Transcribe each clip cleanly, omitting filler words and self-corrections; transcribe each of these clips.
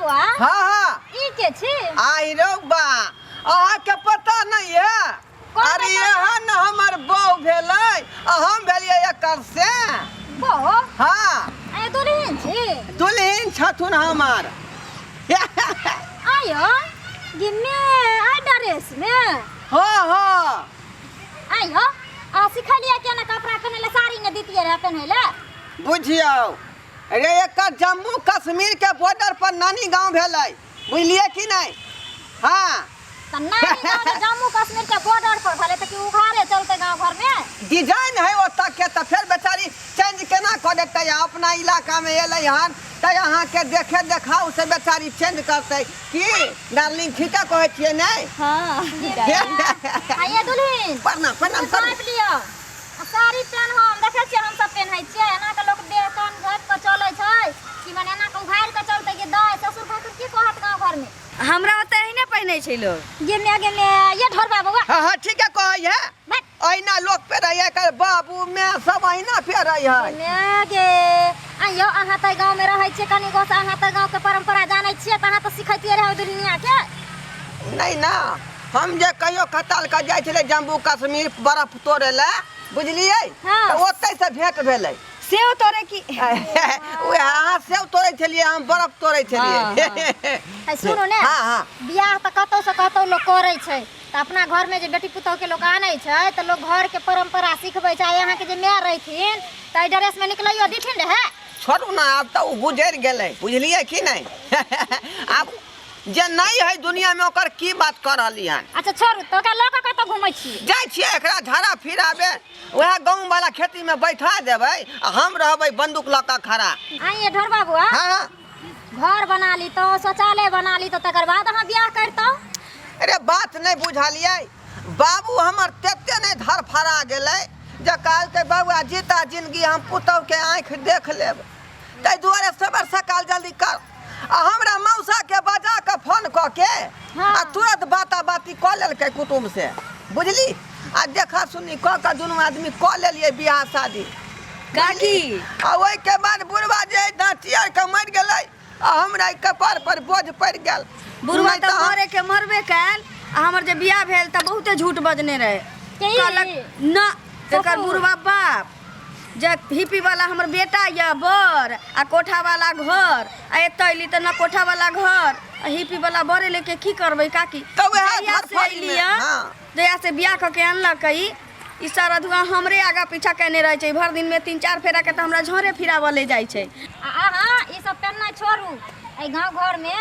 बबुआ। हाँ हाँ। ई के छी? आई रौ बा, अहाँके पता नहीं है? कोन अरे पता? यहाँ न हमर बहू भेलै आ हम भेलियै एकर से। बहू? हाँ। ए दुल्हन छी? दुल्हन छथुन हमर। आयो गिन्ने आई ड्रेस में? हाँ हाँ। आयो आ सिखलियै केना कपड़ा पहिनै ले, साड़ी ने दितियै रहे पहिनै ले। बुझियौ रे, एकर जम्मू कश्मीर के बॉर्डर पर नानी गांव भेलै, बुझलियै कि नहीं? हाँ। त नानी गांव जे जम्मू कश्मीर के बॉर्डर पर भेलै त कि उघारे चलते गांव घर में? डिजाइन है ओतऽ के, तऽ फेर बेचारी चेंज केना कऽ देतै? अपना इलाका में एलै हन तऽ अहाँके देखे देखाउ से बेचारी चेंज करतै की? डार्लिंग, ठीके कहै छियै नहि? हाँ। आइए दुल्हन। प्रणाम प्रणाम करू। झाँपि लिअ आ साड़ी पेन। हम देखै छियै हम सब पेन्है छियै एना के लोक देह कान झाँपि कऽ चलै छै कि मने एना के उघारि कऽ चलतै कि दाइ ससुर भसुर की कहत गाँव घर में? हमरा ओतऽ एहिने पहिनै छै लोग। गे मे गे मे, ये ढोरबा बौआ। हाँ हाँ, ठीके कहै है। बैठ। अहिना लोक पेरै है, एकर बाबू माय सब अहिना पेरै है। मे गे, आइयो अहाँ तऽ गाँव में रहै छियै कनि गोसँ, अहाँ तऽ गाँव के परंपरा जानै छियै तऽ अहाँ तऽ सिखैतियै रहै दुनिया के। नहीं ना, हम जे कहियो खताल के जाइ छलै जम्मू कश्मीर बर्फ तोड़े लए, बुझलियै? हाँ। तऽ ओतै से भेंट भेलै। सेव तोड़े की? उएह, अहाँ सेव तोड़ै छलियै, हम बर्फ तोड़ै छलियै। है सुनू ने। हाँ हाँ। बियाह तऽ कतौ से कतौ लोक करै छै तऽ अपना घर में जे बेटी पुतहु के लोक आनै छै तऽ लोक घर के परंपरा सिखबै छै। आइ अहाँके जे माय रहिथिन तऽ एहि ड्रेस में निकलैयो दिथिन रहै? छोड़ू ना, आब तऽ ओ गुजरि गेलै, बुझलियै कि नहि? आब जे नहीं है दुनिया में ओकर की बात कर रहली हन। अच्छा छोड़ू, तऽ ओकरा लऽ कऽ कतऽ घुमै छी? जाइ छियै एकरा झाड़ा फिराबे, वएह गाँव वाला खेती में बैठा देबै आ हम रहबै बंदूक लऽ कऽ खड़ा। आइए ढोर बाबू। हाँ हाँ। घर बना ली तो, शौचालय बना ली तो, तकर बाद अहाँ बियाह करतौ। अरे बात नहीं बुझलियै, बाबू हमर तेते नहीं धरफड़ा गेलै जे कहलकै बौआ जीता जिंदगी हम पुतहु के आँखि देख लेब, ताहि दुआरे सबेर सकाल जल्दी कर। आ हमरा मौसा के बजा के फोन कऽ के आ तुरंत बाता बाती कऽ लेलकै कुटुम्ब से, बुझली? आ देखा सुनी कऽ के दुनू आदमी कऽ लेलियै बियाह शादी। काकी। आ ओहिके बाद बुढ़वा जे दाँतिया के मरि गेलै आ हमरा कपार पर बोझ पड़ि गेल। बुढ़वा नहि तऽ हम- मरे के मरबे कयल आ हमर जे बियाह भेल तऽ बहुते झूठ बजने रहे। के? कहलक न एकर ससुर। बुढ़वा बाप जे हिप्पी वाला हमर बेटा यऽ बर आ कोठा वाला घर, आ एतऽ अयली तऽ न कोठा वाला घर आ हिप्पी वाला बरे लेके की करबै काकी? तऽ वएह जहिया से धरफड़ी मे, अयली यऽ, हाँ। जहिया से बियाह कऽ के अनलक ई सरधुआ हमरे आगा पीछा केने रहै छै। भरि दिनमे 3-4 फेरा के तऽ हमरा झोरे फिराबऽ ले जाइ छै। आ अहाँ ई सब पेन्हनाइ छोड़ू। एहि गाँव घरमे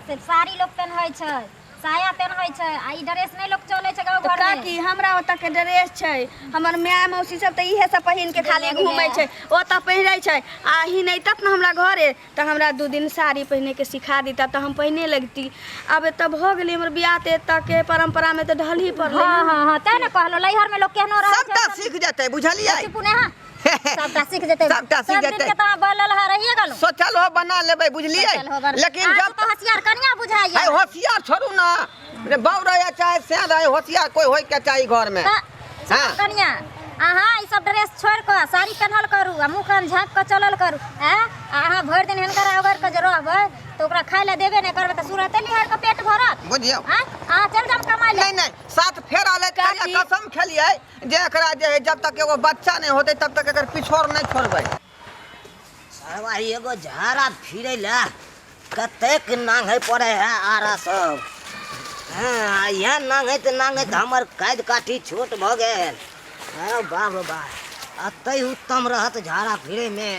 से साड़ी लोक पेन्है छै, साया पेन्है छै आ ई ड्रेस नहि लोक चलै छै गाँव तऽ घरमे। काकी, हमरा ओतऽ के ड्रेस छै। हमर माय मौसी सब तऽ इहे सब पहिन के खाली घूमै छै, ओतऽ पहिरै छै आ ही नहि तब ने हमरा घरे तऽ हमरा 2 दिन साड़ी पहिनेके सिखा दिता तऽ हम पहिने लगती। आब एतऽ भऽ गेलै हमर बियाह तऽ एतऽ के परम्परामे तऽ ढलही पड़लै। हाँ हाँ हाँ, तें ने कहलहुँ लैहर में लोक केहनो रहै छै। सबटा सीख जेतै, बुझलियै? चुप ने अहाँ। सबटा सीख जेतै। सबटा सीख सब दिन जेतै। के तऽ अहाँ बोलल हा रहिए गेलहुँ। सोचल हो बना लेबै, बुझलियै? सोचल हो बना- लेकिन अहाँ जब तऽ होशियार कनिया बुझाइए। है होशियार छोड़ू ना रे, बाउ रहे चाहे से रहे, होशियार कोई होय के चाही घर में। तऽ हाँ। कनिया, अहाँ ई सब ड्रेस छोड़ि कऽ साड़ी पेन्हल करू आ मुँह कान झाँपि कऽ चलल करू। आँय, आ अहाँ भरि दिन हिनकर ओगरि कऽ जे रहबै तऽ ओकरा खाय लए देबे नहि करबै तऽ सूरते निहार कऽ पेट भरत? बुझियौ। आँय, अहाँ चलि जाउ कमाइ लए। नहीं नहीं, साथ फेर आले। काकी। कसम खेलियै जे एकरा जे है जब तक एगो बच्चा नहीं होते तब तक एकर पिछोर नहीं छोड़बै। सरवा एगो झाड़ा फिरै लए कतेक नांघै पड़ै है आरा सब। हाँ, इएह नांघैत नांघैत हमर काज काठी छोट भऽ गेल। हाँ, बाप रे बाप, एतहि उत्तम रहत झाड़ा फिरैमे।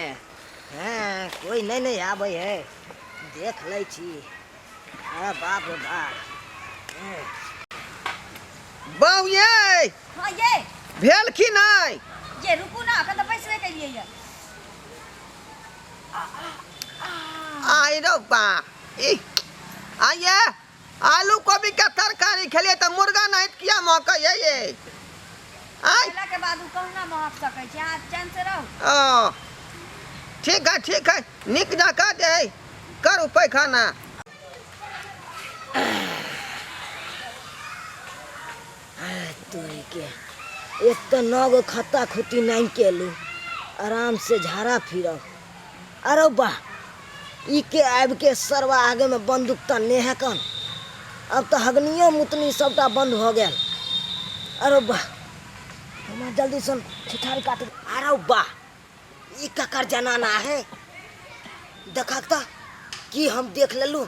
हाँ, कोइ नहि ने आबै है, देख लै छी। हाँ, बाप रे बाप। हाँ। बाउ ये। हाँ ये। भेल की नहि? ये रुकू ना, अखन तऽ बैसबे केलियै ये। आई रौ बा, ई आइए आलू कोबी के तरकारी खेलिए तऽ मुर्गा नहीं किया महकै है ये? आइ खेला के बाद उ कहुना महक सकै छै, अहाँ चैन से रहू। ओ ठीक है ठीक है, नीक जकाँ जे है करू पैखाना। तोरी के, एक तऽ 9 गो खत्ता खुट्टी नहीं केलू, आराम से झाड़ा फिरब। अरे वाह, ई के आबि के सरवा आगे में बंदूक तनने है कन। अब तऽ हगनियो मुतनी सबटा बंद भऽ गेल। अरे वाह, हमरा जल्दी सन ठिठारी काट। अरे वाह, ई ककर जनाना है? देखक तऽ की हम देख लेलहुँ।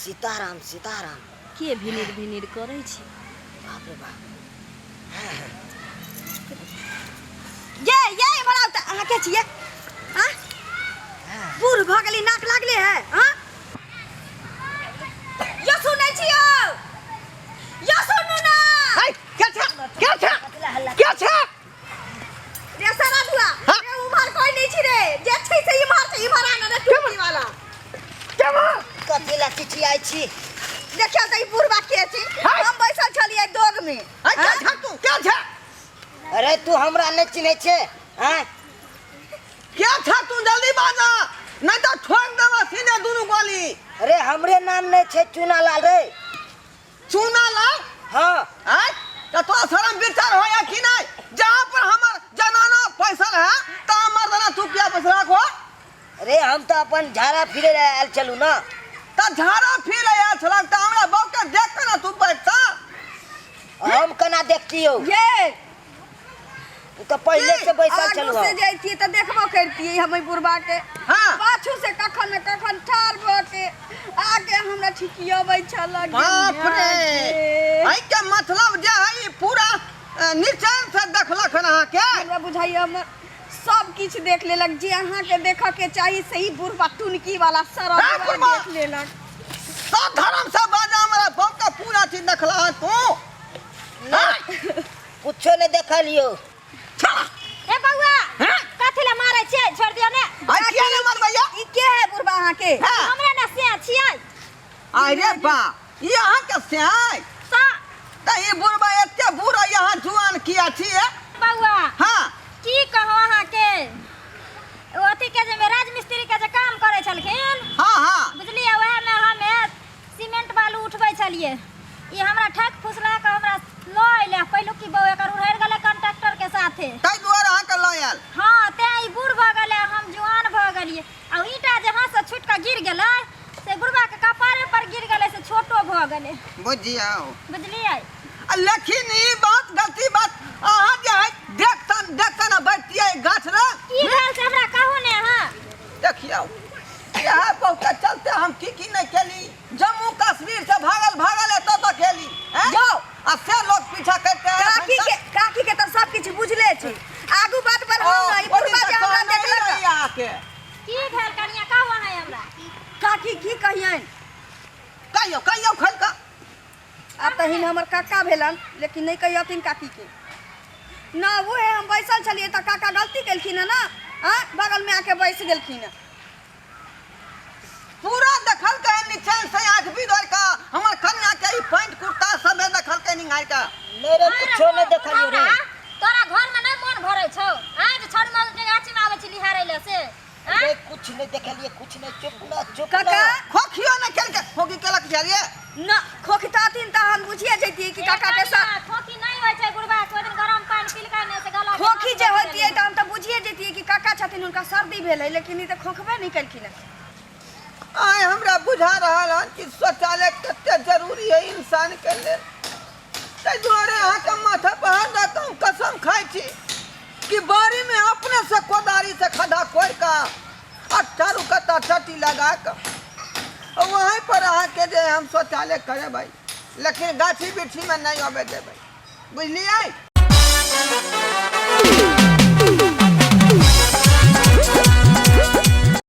सीताराम सीताराम। के भिनिर भिनिर करै छी? बाप रे बाप। ये ये इम्हर आउ तऽ। अहाँ के छियै? हाँ, बूढ़ भऽ गेली, नाक लागले है। हाँ यो, सुनै छियौ? यो सुनू ना। है, के छै? के छै? के छै? रे सारा दुआ रे, उम्हर कोई नहीं छी रे, जे छै से इम्हर छै। इम्हर आना रे टुकनी वाला। के मार? कथी ला चिचियाइ छी? देखियौ तऽ ई बुढ़बा के छी। हम बैसल छलियै दोग में। है, के छै तू? के छै? अरे तू हमरा नहि चिन्है छे? आँय, के छै तू? जल्दी बाजा, नहीं तो ठोक देबो सीधे दुनू गोली। अरे हमरे नाम नहि छै चूनालाल रे। चूना लाल? हाँ। आय, तो तोरा शरम विचार होया कि नहीं? जहाँ पर हमर जनाना पैसल है तहाँ मर्दाना तू किया पैसा राखो? अरे हम तऽ अपन झाड़ा फिरे लए आयल छलहुँ ना। तऽ झाड़ा फिरे आयल छलक तऽ हमरा बहू के देख के ना तू बैठता? हम केना देखतियौ? ये ओ तऽ पहिले से बैसल आगू छलहुँ से हम। जैतियै तऽ देखबो करतियै हम एहि बुढ़बा के। हाँ। पाछू से कखन ने कखन ठाढ़ भऽ के आके हमरा ठिकियबै छल। बाप रे, एहि के मतलब जे है ई पूरा निचैन से देखलक हन अहाँके। हमरा बुझाइए हमर सब किछु देख लेलक। जे अहाँके देखऽ के चाही से ई बुढ़बा टुनकी वाला सरल हे बुढ़बा! देख लेलक। सब धर्म से बाजा, हमरा बहू के पूरा चीज देखला हन तू? कुछो नहि देखलियौ। ए बौआ, कथी लए मारै छियै? छोड़ दियौ ने। आई किया ने मरबैया? ई के है बुढ़बा अहाँके? हाँ। हमरा ने से छियै। अरे बा, ई अहाँके स्याय सा तऽ ई बुढ़बा एते बूढ़, यहाँ जुआन किया छियै? बौआ। हाँ। की कहू अहाँके, ओ अथी के जे राजमिस्त्री के जे काम करै छलखिन। हाँ हाँ। बुझलियै, वएह में हमे सीमेंट बालू उठबै छलियै। ई हमरा ठक फुसला कऽ हमरा लऽ अयलै। पहिलुक की बौआ एकर उड़हरि गेलै कंडक्टर के साथे। ताहि दुआरे अहाँके लऽ आयल। हाँ, तें ई बूढ़ भऽ गेलै, हम जुआन भऽ गेलियै। आ ओ ईंटा जे हाथ से छुटि कऽ गिर गेलै से बुढ़बा के कपारे पर गिर गेलै, से छोटो भऽ गेलै। बुझियौ। बुझलियै। आ लेकिन ई बात गलती बात अहाँ जे है देखतन देखतन आ बैठतियै गाछ लग। की भेल से हमरा कहू ने अहाँ। देखियौ, इएह बहुते चलते हम की की नहि केली। जम्मू कश्मीर से भागल भागल एतऽ तक एली, हैं? जाओ। आ से लोग पीछा करते आयल। काकी के, काकी के तऽ सब किछु बुझले छै। आगू बात बढ़ाउ ना। ई बुढ़बा जे हमरा देखलक। अहाँके की भेल कनिया, कहू अहाँ हमरा। काकी, की कहियनि? कहियौ, कहियौ खोलि कऽ। आब तऽ हिन हमर काका भेलन, लेकिन नहि कहियथिन काकीके न। उहे हम बैसल छलियै तऽ काका गलती केलखिन हँ ने, आँय, बगलमे आके बैस गेलखिन हँ। पूरा देखलकै निचैन से आँख बिदोर कऽ हमर कन्या के, ई पैंट कुर्ता सबे देखलकै निंगार कऽ। नहि रे, कुछो नहि देखलियौ रे। तोरा घर में नहीं मन भरै छौ आज छड़ में के गाछी में आबै छी लिहारै ले से? आँय? रे, कुछ नहि देखलियै, कुछ नहि। चुप ना, चुप काका। ना। खोखियो नहि केलकै? खोखी केलक छलियै न खोखिताथिन तऽ हम बुझिए जैतियै कि काका के साथ खोखी नहीं होइ छै बुढ़बा के। ओहि दिन गरम पानि पिलकै ने से गला के खोखी जे भात होतियै तऽ हम तऽ बुझिए जैतियै कि काका छथिन, हुनका सर्दी भेलै, लेकिन ई तऽ खोखबे नहि केलखिन हँ। आइ हमरा बुझा रहल हन कि शौचालय कते जरूरी है इंसान के लेल। ताहि दुआरे अहाँके माथा पर हाथ दऽ कऽ हम कसम खाइ छी कि बाड़ी में अपने से कोदारी से खड्डा कोड़ि कऽ आ चारू कत्ता चट्टी लगा कऽ वहीं पर अहाँके जे हम शौचालय करेबै, लेकिन गाछी बिरछीमे नहि अबै देबै, बुझलियै?